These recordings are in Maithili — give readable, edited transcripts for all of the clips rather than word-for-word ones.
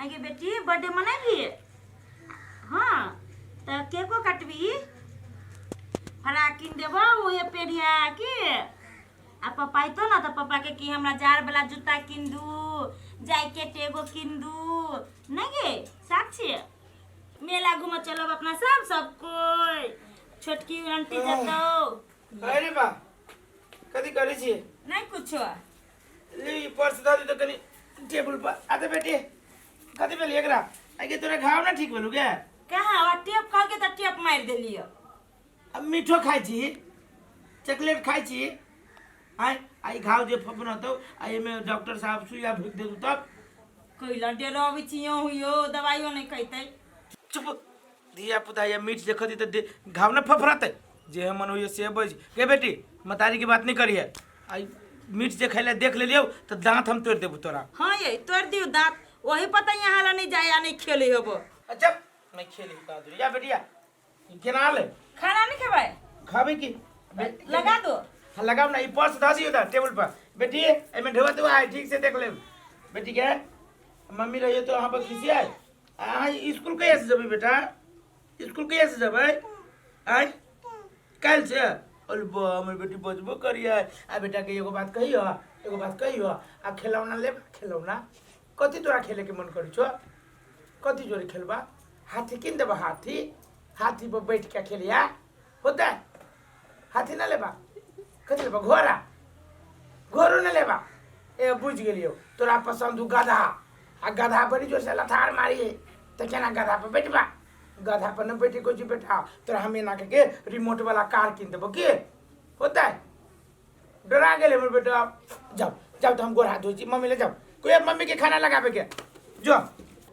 आगे बेटी बर्थडे मनेबी? हाँ तऽ केको कटबी, फराक कीन देबो उहे पेरिया के। आ पप्पा अयतौ ने तऽ पप्पाके की हमरा जाड़वला जूता कीन दू, जैकेट एगो कीन दू। नहि गे साक्षी, मेला घूमऽ चलब अपना सब सब कोइ, छोटकी आंटी जतौ। अरे बा, कथी करै छियै? नहि कुछो। ले ई पर्स दऽ दियौ तऽ कनि टेबुल पर। आ तऽ बेटी, कथी भेल एकरा? आगे तोरा घाव ना ठीक भेलौ गे? कहाँ, और टेप कहलकै तऽ टेप मारि देलियै। अब मीठो खाइ छी, चॉकलेट खाइ छी, आय आई घाव जे फफनतौ आ एहिमे डॉक्टर साहब सुइया भुकि देतौ तब? कैला डराबै छी अहूँ यौ, दवाइयो नहि खैतै। चुप, धिया पुता या मीठ जे खती तऽ घाव न फफड़तै। जे मन होइए से बज के बेटी, मतारी के बात नहीं करिए। आई मीठ जे खैला देख लेलियौ तऽ दांत हम तोड़ि देबू तोरा। हाँ ये तोड़ि दियौ दांत, वही पता यहाँ ला नहीं जाय आ नहीं खेले होबो। अच्छा मैं खेले का दूर या बेटिया, केना ले? खाना नहीं खेबै? खाबे की? लगा दो। हाँ लगाओ ना, ई पर्स धऽ दियौ तऽ टेबुल पर। बेटी, एहिमे ढोआ तो आइ ठीक से देख लेब। बेटी के मम्मी रहिए तो अहाँ पर खिसियाए। अहाँ स्कूल कहिया से जेबै बेटा? स्कूल कहिया से जेबै? आइ काल्हि से? अरे बा, हमर बेटी बजबो करिए। आ बेटा के एगो बात कहियो, एगो बात कहियो, आ खेलौना लेब? खेलौना कथी तोरा खेले के मन करै छौ? कथी जोरे खेलबा? हाथी कीन देबो? हाथी, हाथी पर बैठ के खेलिया होता? हाथी ना लेबा? कथी लेबा? घोड़ा? घोड़ो ना लेबा? ए बुझ गेलियो, तोरा पसंद हु गधा। आ गधा बड़ी जोर से लथार मारी तऽ केना गधा पर बैठबा? गधा पर न बैठे कोई बेटा। तोरा हम एना के रिमोट वाला कार कीन देबो की होता? डरा गेल हमर बेटा। जाओ जाओ, तो हम गोर हाथ धोइ छी। मम्मी ले जाओ कोई, मम्मी के खाना लगाबे के जो।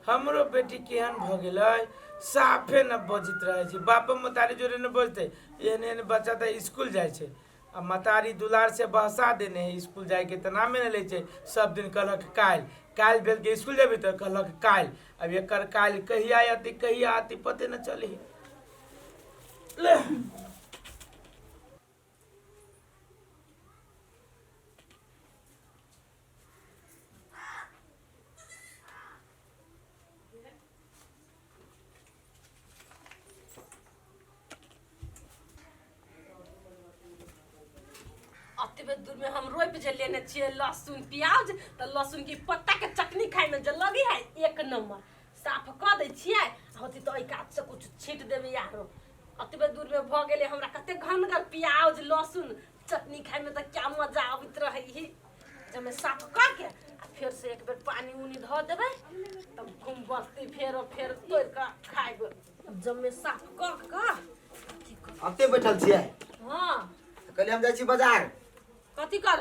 हमरो बेटी केहन भऽ गेलै, साफे न बजैत रहै छै, बाप मतारी जोरे न बजतै। एहन एहन बच्चा तऽ स्कूल जाइ छै आ मतारी दुलार से बहसा देने है, स्कूल जाइके तऽ नामे नहि लै छै। सब दिन कहलक काल्हि, काल्हि भेल के स्कूल जेबही तऽ कहलक काल्हि। अब एकर काल्हि कहिया अयतै कहिया अयतै पते न चलै। ले अतबे दूर में हम रोपि जे लेने छियै लहसुन प्याज, तऽ लहसुन के पत्ता के चटनी खाय में जे लगी है एक नंबर। साफ कऽ दै छियै आ होती तऽ एहि कात से कुछ छीट देबै आरो। अतबे दूर में भऽ गेलै हमरा कते घनगर प्याज लहसुन, चटनी खाय में तऽ क्या मजा आबैत रहै ही। जब साफ कऽ के आ फेर से एक बेर पानी उनी धऽ देबै तब घूम बसती, फेर फेर तोड़ि कऽ खायब। जमे साफ कऽ कऽ अथी कर। अते बैठल छियै? हाँ। कहलियै हम जाइ छी बाजार। कथी कर?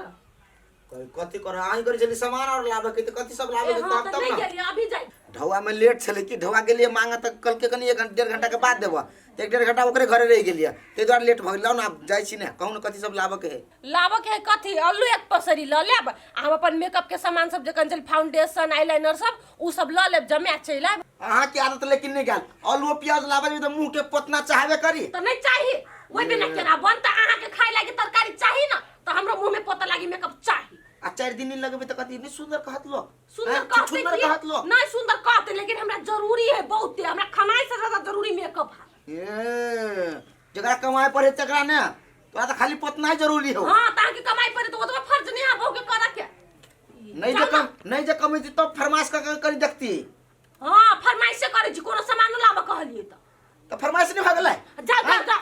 कथी कर, अहीं करै छली सामान और लाबे के, तऽ कथी सब लाबे ए के हाँ कहब तऽ तब नहि ने। गेलियै, अभी जाइ। ढौआ में लेट छलै कि ढौआ गेलियै मांगे तऽ कहलकै कनि एक घंटा डेढ़ घंटा के बाद देबऽ, तऽ एक डेढ़ घंटा ओकरे घरे रहि गेलियै, ताहि दुआरे लेट भऽ गेल। लाउ ने, आब जाइ छी ने, कहू ने कथी सब लाबऽ के है। लाबऽ के है कथी, अल्लू एक पसरी लऽ लेब आ हम अपन मेकअप के सामान सब जे कन फाउंडेशन आईलाइनर सब उ सब लऽ लेब, जमा चलि आयब। अहाँ के आदत लेकिन नहि गेल, आलू प्याज लाबे जेबै तऽ मुँह के पोतना चाहबे करी। तऽ नहि चाही, ओहि बिना केना बनतै? अहाँके खाय लागी तरकारी चाही ने, तऽ हमरो मुँह में पोतऽ लागी मेकअप चाही। आ 4 दिन नहि लगेबै तऽ कथी नहि सुंदर कहत लोक? सुंदर हैं? कहते छुछुंदर की? कहत लोक। नहीं सुंदर कहते, लेकिन हमरा जरूरी है बहुते, हमरा खानाई से ज्यादा जरूरी मेकअप है। ए, जकरा कमाए पड़े तकरा ने, तोरा तऽ खाली पोतनाइ जरूरी हो। हाँ, तऽ अहाँके कमाई पड़े तऽ ओतबा फर्ज नहीं है बहू के करऽ के। नहीं जे कम नहीं जे कमै छी तब फरमाइश कऽ के कनी देखती। हाँ, फरमाइशे करै छी, कोनो सामान लाबऽ कहलियै तऽ। तऽ फरमाइश नहि भऽ गेलै? जाओ जाओ जाओ,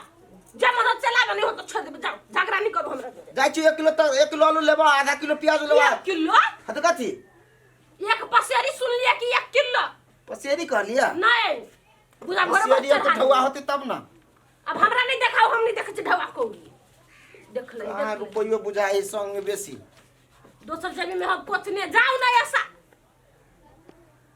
जे मन चला नहीं हो तो छोड़ देबै, जाओ, झगड़ा नहीं करू हमरा जोरे। जाइ छी, 1 किलो तऽ 1 किलो आलू लेबऽ, आधा किलो प्याज लेबऽ। 1 किलो? हाँ तऽ कथी? एक पसेरी सुनलियै कि 1 किलो? पसेरी कहलियै? नहीं, बुझा घर पर पसेरी तऽ चढ़ा ढौआ होतै तब ने। अब हमरा नहीं देखाओ, हम नहीं देखै छी ढौआ कौड़ी। देख ले, कहाँ देख ले। रुपैयो बुझाइ संग में बेसी। दोसर जमीन में हम कोचने जाऊ ना ऐसा।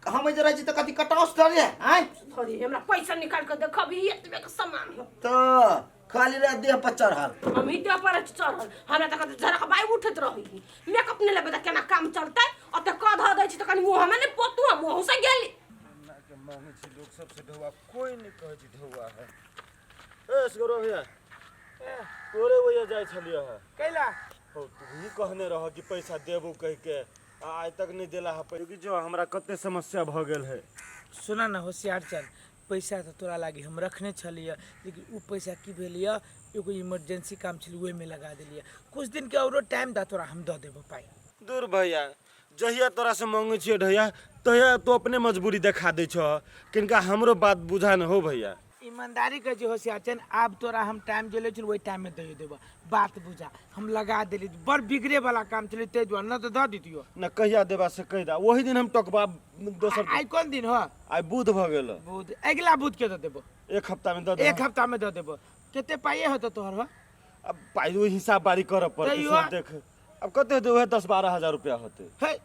हम जे रहै छी तऽ कथी कटाउस डरे आँय? थोड़ी हमरा पैसा निकाल के देखबी, एतबे के सामान हो। तऽ खाली रह देह पर चढ़ल। हम ही देह पर चढ़ल, हमरा तऽ कते झरक बाई उठैत रहै। मेकअप नहि लेबै तऽ केना काम चलतै? ओते कऽ धऽ दै छी तऽ कनि मुँह हमे नहि पोतू, हम मुँह से गेली। के मांगे छी लोग सबसे ढौआ, कोई नहीं कहै छै ढौआ है। ए सगरो भैया, तोरे वही जाइ छलियै है। कैला? हौ, तू ही कहने रह कि पैसा देबो कहि के, आ आइ तक नहि देला है पैसा। जो हमरा कते समस्या भऽ गेल है। सुना ना होशियार चंद, पैसा तऽ तोरा लागी हम रखने छलियै, लेकिन ओ पैसा की भेल यऽ, एगो इमरजेंसी काम छलै ओहिमे लगा देलियै। कुछ दिन के औरो टाइम दा, तोरा हम दऽ देबो पाइ। दूर भैया, जहिया तोरा से मांगै छियै ढैया तहिया तू अपने मजबूरी देखा दै छह, किनका हमरो बात बुझा न हो भैया। ईमानदारी कहै छी होशियार चंद, आब तोरा हम टाइम जे लै छी ओहि टाइममे दैयो देबो। बात बुझा, हम लगा देली, बड़ बिगड़े वाला काम छलै ताहि दुआरे, न तऽ दऽ दितियो। न कहिया देबा से कहि दा, ओही दिन हम टकबा दोसर। आइ कोन दिन हो? आइ बुध भऽ गेल। बुध, अगिला बुध के दऽ देबो। एक हफ्ता में दऽ देबो। एक हफ्ता में दऽ देबो। कते पाइए होतौ तोहर हो? अब पाइ ओहि हिसाब बारी करऽ पड़तै। तैयो? सब देख, अब कते होतै, उएह 10-12 हजार रुपया होतै। हे।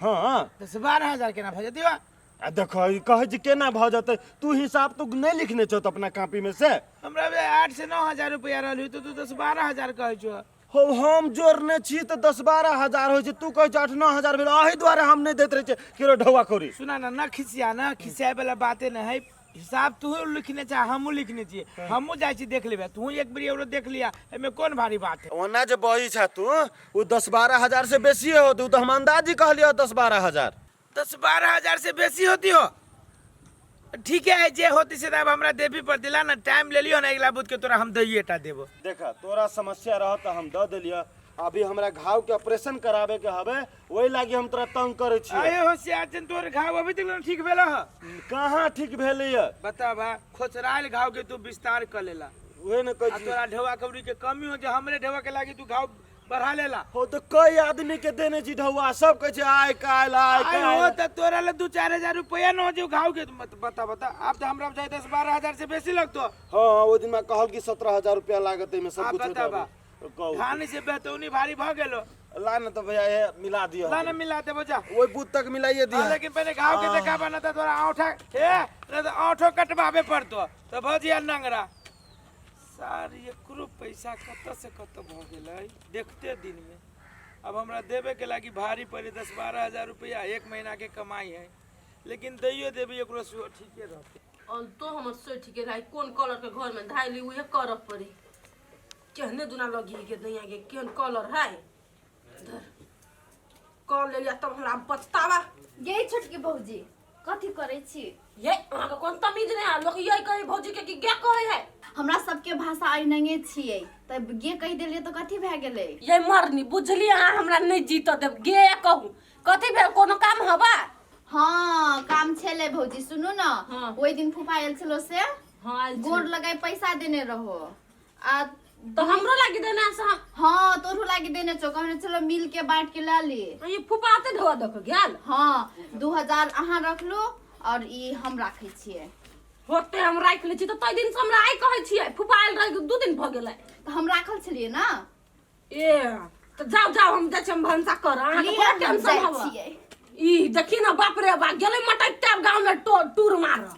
हाँ। 10-12 हजार केना भऽ जेतै हो? आ देख, ई कहै छी केना भऽ जेतै, तू हिसाब तू नहि लिखने छौ तऽ अपना कॉपी में से? हमरा बुझाइ 8 से 9 हजार रुपया रहल होई, तऽ तू 10-12 हजार कहै छौ। हो, हम जोड़ने छी तऽ 10-12 हजार होइ छै, तू कहै छ 8-9 हजार भेल, एहि दुआरे हम नहि दैत रहै छियै केरो ढौआ कौड़ी। सुना ना, न खिसिया, न खिसियाए वाला बाते न है। हिसाब तू लिखने छा, हमहूँ लिखने छियै, हमहूँ जाइ छी देख लेबै, तू एक बेर औरो देख लिया, एहिमे कोन भारी बात है। ओना जे बही छा तू, ओ 10-12 हजार से बेसिए होतै, ओ तऽ हम अंदाजी कहलियै 10-12 हजार। 10-12 हजार से बेसी होती हो? ठीक है, जे होती से अब हमरा देवी पर दिला ना, टाइम ले लियो ना, अगला बुध के तोरा हम दैये टा देबो। देखा, तोरा समस्या रह तऽ हम दऽ देलियऽ, अभी हमरा घाव के ऑपरेशन कराबे के हवे, ओहि लागी हम तोरा तंग करै छियै। आये होशियार चंद, तोर घाव अभी तक ना ठीक भेल ह? कहाँ ठीक भेलैया। बताबा, खोचरायल घाव के तू विस्तार कर लेला। उहे ने कहै आ छी। तोरा ढेवा कौड़ी के कमी हो जे हमरे ढेवा के लागी तू घाव बढ़ा लेला। हो तऽ कई आदमी के देने छी ढौआ, सब कहै छै आइ काल्हि आइ आइ हो काल्हि। तऽ तोरा ले 2-4 हजार रुपया न हो जे घाव के मत बता बता, अब तऽ हमरा बुझाइ 10-12 हजार से बेसी लगतो। हाँ, ओहि दिन कहल कि 17 हजार रुपया लागत एहिमे सब आ कुछ हो बताबा। जाबे। कहू। धान से बेतौनी भारी भऽ गेलो। ला न तऽ भैया, हे मिला दिअ। ला न मिला देबो, जा। ओहि बुध तक मिलाइए दिअ। हाँ, लेकिन पहले घाव के देखा बना तऽ तोरा औंठा हे नहीं तऽ औंठो कटवाबे पड़तो, तऽ भऽ जिया नंगरा। सार एकरो पैसा कतऽ से कतऽ भऽ गेलै देखते दिन में। अब हमरा देबे के लागी भारी पड़े 10-12 हजार रुपया, एक महीना के कमाई है, लेकिन दैयो देबी एकरो सेहो ठीके रहतै। अंतो हमर सोचि गेल है, कोन कलर के घर में धाइली उहे करऽ पड़ी। केहने दुना लगी के दैया के केहन कलर है, धर कर लेलिया तब हमरा पछतावा। गे छोटकी भौजी, कथी करै छी? ये अहाँके कोन तमीज नहि है, लोक यही कहे भौजी के कि गे कहै है? हमरा सबके भाषा एनाहिए छियै, तऽ गे कहि देलियै तऽ कथी भए गेलै? ये मरनी बुझलियै, अहाँ हमरा नहि जीत देब। गे कहू, कथी भेल, कोनो काम हवा? हाँ, काम छेलै भौजी, सुनू न। हाँ। ओहि दिन फूफा आयल छलो से? हाँ, आयल छलै। गोर लगाई पैसा देने रहो आ तो हमरो लागी देने से हम? हाँ, तोरो लागी देने छौ, कहने छलो मिल के बांट के लऽ ली। ये फूफा आते ढोआ दऽ के गेल? हाँ, 2000 अहाँ रखलू और ई हम राखै छियै। होते हम राखि लै छी तऽ ताहि दिन से हमरा आइ कहै छियै, फूफा आयल रहै 2 दिन भऽ गेलै। तऽ हम राखल छलियै ने। ए तऽ जाउ जाउ, हम जाइ छी, हम भनसा कर, अहाँके लिअ, बड़ा हम टेंशन जाइ हवा। छियै। ई देखी ने, बाप रे बाप, गेलै मटकते आब गाँव में टूर मार।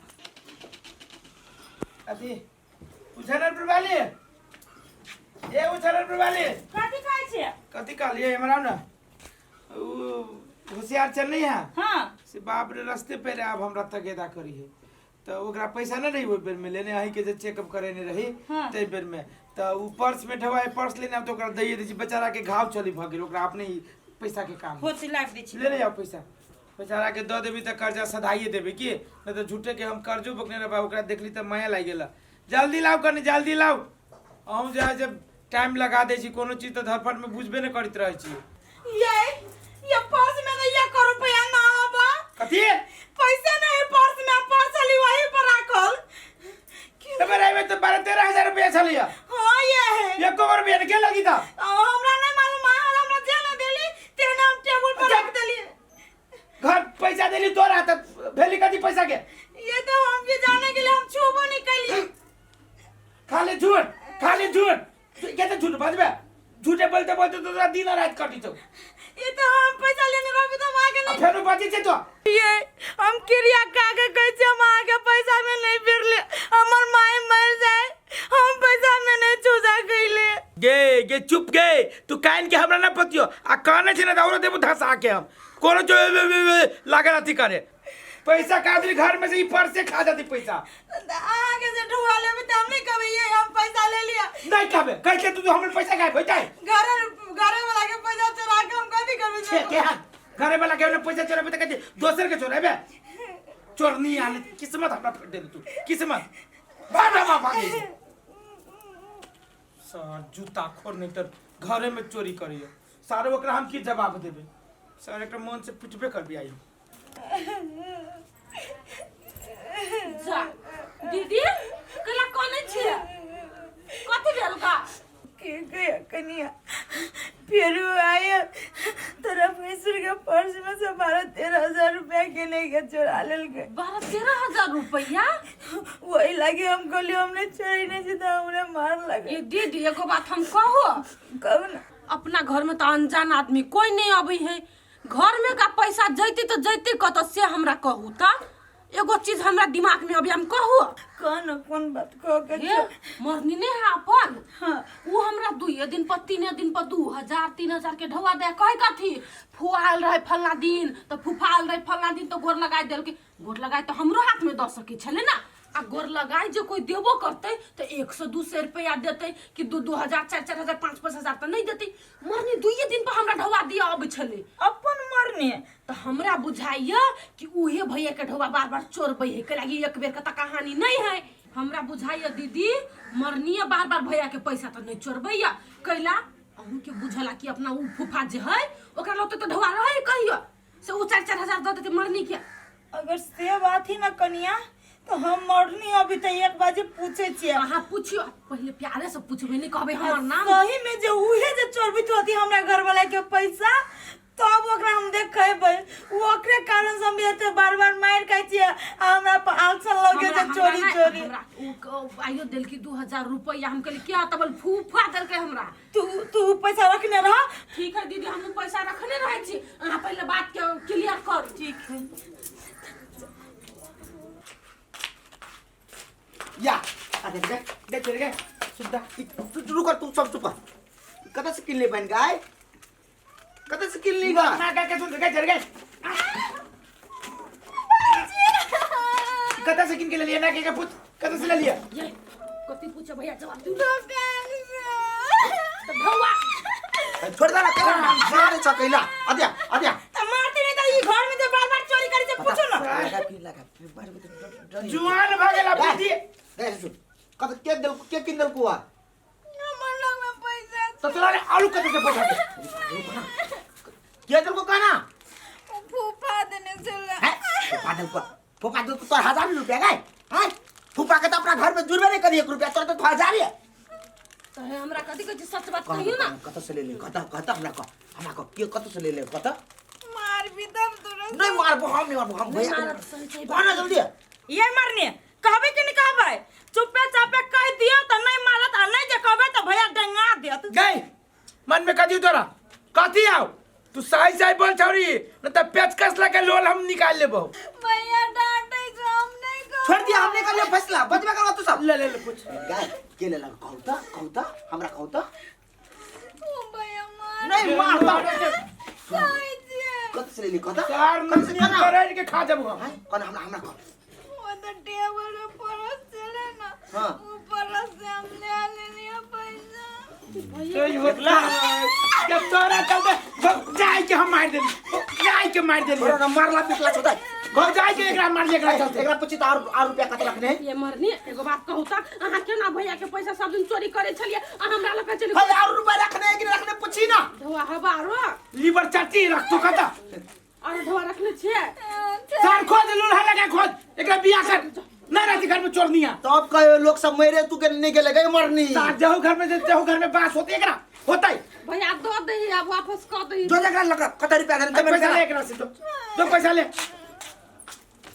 अथी उछानरपुर वाली, ए उछानरपुर वाली। कथी कहै छियै? कथी कहलियै, हमरा ने उ होशियार चल नहीं है। हाँ। से बाप रे, रस्ते पे आब हमरा तगेदा करी है, तऽ ओकरा पैसा नहि रही ओहि बेर में लेने, अहीं के जे चेकअप करेने रही। हाँ। ताहि बेर में तऽ उ पर्स में ढवाई पर्स लेने आब तऽ ओकरा दैये दै छी, बेचारा के घाव चली भऽ गेल, ओकरा अपने ही पैसा के काम है। होची लाबि दै छी। ले ले जाओ पैसा, बेचारा के दऽ देबी तऽ कर्जा सधाइए देबी की, नहि तऽ झूठे के हम कर्जो बकने रहबै। ओकरा देखली तऽ माया लागि गेल। जल्दी लाउ, कनी जल्दी लाउ। अहूँ जे है जे टाइम लगा दै छी कोनो चीज तऽ धरफट में बुझबे नहि करैत रहै छी। ये पर्स में तो एक रुपया ना हबा। कथी? पैसा नहीं पर्स में, पर्स अली वही पर राखल। तब रे तऽ 12-13 हजार रुपया छलिया। हाँ, ये है। एको रुपया के लगी था? हमरा नहीं मालूम, माँ हमरा जे ना देली तेने हम टेबुल पर रख देली। घर पैसा देली तोरा तऽ भेली कथी पैसा के? ये तो हम के जाने के लिए हम छूबो नहीं कैली। खाली झूठ, खाली झूठ, के तऽ झूठ बजबे, झूठे बोलते बोलते तो तोरा दिन रात कटी छौ। ये तो हम पैसा लेने रहबी तो हम आगे आ नहीं। फेरो बची छै तो। ये हम क्रिया का के कहै छी, हम आगे पैसा में नहीं फिरले, हमर माय मर जाए हम पैसा में नहीं चूजा कैले। गे गे चुप गे, तू कान के हमरा ना पतियो आ काने छै ना तऽ औरो देबो धसा के। हम कोनो जो लागल अथी करे पैसा का आदमी घर में से ई पर्स से खा जाती पैसा। आगे से ढुआ लेबे तऽ हम नहीं कहबै ये हम पैसा ले लिया। नहीं कहबे कैसे तू हमर पैसा गायब हो जाए? घर घरे वाला के पैसा चुरा के हम कथी करबै? छे के हाथ घरे वाला के ने पैसा चोरेबे त कहै दोसर के चोरेबे। चोरनी आले किस्मत हमरा फेट देलू तू, किस्मत भाग भाग भाग। सर जूता खोर नहीं तर घरे में चोरी करियो। सारे ओकरा हम की जवाब देबे? सर एकरा मन से पिटबे करबी आई। जा दीदी कला कोने छियै? कथी भेल का? के गया कनिया फेरू आया तोरा भैंसुर के पर्स में से 12-13 हजार रुपया के नहीं के चोरा लेल गए। 12-13 हजार रुपया? वही लागे हम कहलियो हमने चोरी नहीं छी तो हमरा मार लगे। ये दीदी एगो बात हम कहो। कहू ना। अपना घर में तो अनजान आदमी कोई नहीं अबै है, घर में का पैसा जैती तो जैती कत से हमरा कहू त। एगो चीज हमरा दिमाग में अभी हम कहू। कौन कौन बात कह के? हे मरनी नहीं है अपन। हाँ। वो हमरा दुइये दिन पर तीने दिन पर 2000 3000 के ढौआ दे कहे कथी फुआल रहे फलना दिन तो फुफाल रहे फलना दिन तो गोर लगाई देलके। गोर लगाई तो हमरो हाथ में दऽ सकै छलै ना, आ गोर लगाई जे कोई देबो करतै तो 100-200 रुपया देतै कि 2-2 हजार 4-4 हजार 5-5 हजार तो नहीं देतै। मरनी दुइये दिन पर हमरा ढौआ दिया अबै छलै। अपन मरनी तो हमरा बुझाइया कि उहे भैया के ढौआ बार बार चोरबै है, कैला कि एक बेर के त कहानी नहीं है। हमरा बुझाइया दीदी मरनीय बार बार भैया के पैसा तो नहीं चोरबैया, कैला अहूँ के बुझला कि अपना उ फूफा जे है ओकरा लौते तो ढौआ रहे कहियो से उ 4-4 हजार दऽ देतै मरनी के। अगर से बात ही ना कनिया तो हम मरनी अभी तो 1 बजे पूछे छियै। अहाँ पूछियो पहिले प्यारे से पूछबै, नहीं कहबै हमर नाम। सही में जे उहे जे चोरबित होती हमरा घर वाला के पैसा तब ओकरा हम देखेबै। उ ओकरे कारण से हम एते बार बार मार खाइ छियै आ हमरा पर आलसन लगे छै चोरी चोरी। हमरा उ आइयो देलकी 2000 रुपया, हम कहली क्या तब फूफा देलकै हमरा। तू तू पैसा रखने रह। ठीक है दीदी हम पैसा रखने रहै छी, अहाँ पहिले बात के क्लियर करू। ठीक है। या अरे देख देख चल गए सुनता। तू रुक, तू सब चुप। कतऽ से किनले बन गाय? कतऽ से किनली गा? ना का के सुन गए चल गए कतऽ से किन के ले लिया ना के पूछ कतऽ से ले लिया? ये कथी पूछे भैया जवाब दू। तो भौआ छोड़ दे ना, कैला मारे छ कैला। अद्या अद्या त मारते नहीं त ई घर में जे बार बार चोरी करै छै पूछो ना। लगा फिर लगा फिर बार बार जुआन भ गेला बुद्धि। देख सुन कत के देल के किन देल कुआ? हमर लग में पैसा तो तोरा रे आलू कतऽ से पैसा दे? के देल को कहना? फूफा देने छला। हैं? फूफा देल को, फूफा देल को तोर 1000 रुपया गए हैं? फूफा के तो अपना घर में जुड़बे नहीं करी 1 रुपया, तोर तो 1000 है। तो हे हमरा कथी कहै छी सच बात कहियो ना। कत से ले ले कत कत हमरा कह, हमरा कह के कत से ले ले कत? मार भी दम तोरा। नहीं मारबो हम, नहीं मारबो हम भैया। मारब, सही सही कह ना जल्दी। ये मरनी कहबे कि नहीं कहबे? चुपे चापे कह दियो त नहीं मारत आ नहीं जे कहबे त भैया डंगा देत। गई मन में कथी तोरा कथी आओ? तू सही सही बोल छौरी न त पेचकस लगे लोल हम निकाल लेबो। भैया डांटे छ हम नहीं कहब। छोड़ दिया हमने कर लिया फैसला, बचबे करवा तू सब। ले ले ले पूछ। गाय के ले लग कहू त, कहू त हमरा कहू त। ओ भैया मार। नहीं मारता। सही छियै। कत से ले ली कत? चार कत से नुनिया कना? करेर के खा जबो हम। हैं? कना हमरा हमरा कह। वो तो टेबल पे परस चले ना। हाँ। वो परस से हम ले लेलिए पैसा। सही होतला के तोरा चलते जाय के हम मार देली, जाय के मार देली। तोरा ना मारला पिटला छोटा। घर जाय के एकरा मार एकरा चलते। एकरा पूछी त और रुपया कत रखने? ये मरनी एगो बात कहू त अहाँ केना भैया के पैसा सब दिन चोरी करे छलियै आ हमरा लग चलि भाई और रुपया रखने है कि नहीं रखने पूछी ना। ढौआ हवा आरो लीवर चाटी रख तो कत आरो ढौआ रखने छियै? सर खोज लूल्हा लगा खोज एकरा बियाह कर ना रहती घर में चोरनिया। तब कहे लोग सब मेरे तू के नहीं गेले गए मरनी। साथ जाओ घर में जाओ घर में बास होते एकरा होतै। भैया दऽ दही आब वापस कऽ दही। जो जगह लगा कत रुपया देने पैसा ले एकरा से दो, दो पैसा ले,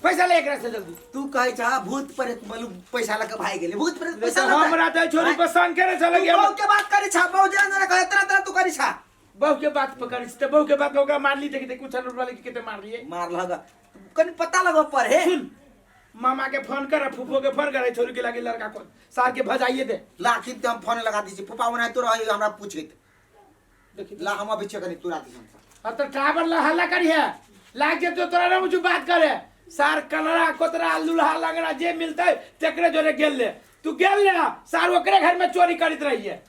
पैसा ले एकरा से जल्दी। तू कहै छ भूत प्रेत बलु पैसा लके भाग गेले, भूत प्रेत पैसा लके। हमरा दे छोरी पर संग करे चल तू गया। बहू के बात करी छ, बहू जे अंदर कहे तरह तरह तू करी छ। बहू के बात पकड़ी छ त बहू के बात ओकरा मारली देख देख कुछ वाले के केते मारलिए। मार लग कनी पता लगो पर हे। सुन मामा के फोन कर फूफो के फोन कर छोरी के लागे लड़का को सार के भजाइए दे। लाखिन ते हम फोन लगा दी छी फूफा ओना तोरा हमरा पूछित। देखी ला हम अभी कनी तुरा दी हम। अब तो टावर ला हल्ला करी है लाग जे तो तोरा ना मुझे बात करे सार कलरा कोतरा लुल्हा लंगड़ा जे मिलते तेकरे जोरे गेल ले तू गेल ले सार ओकरे घर में चोरी करित रही है।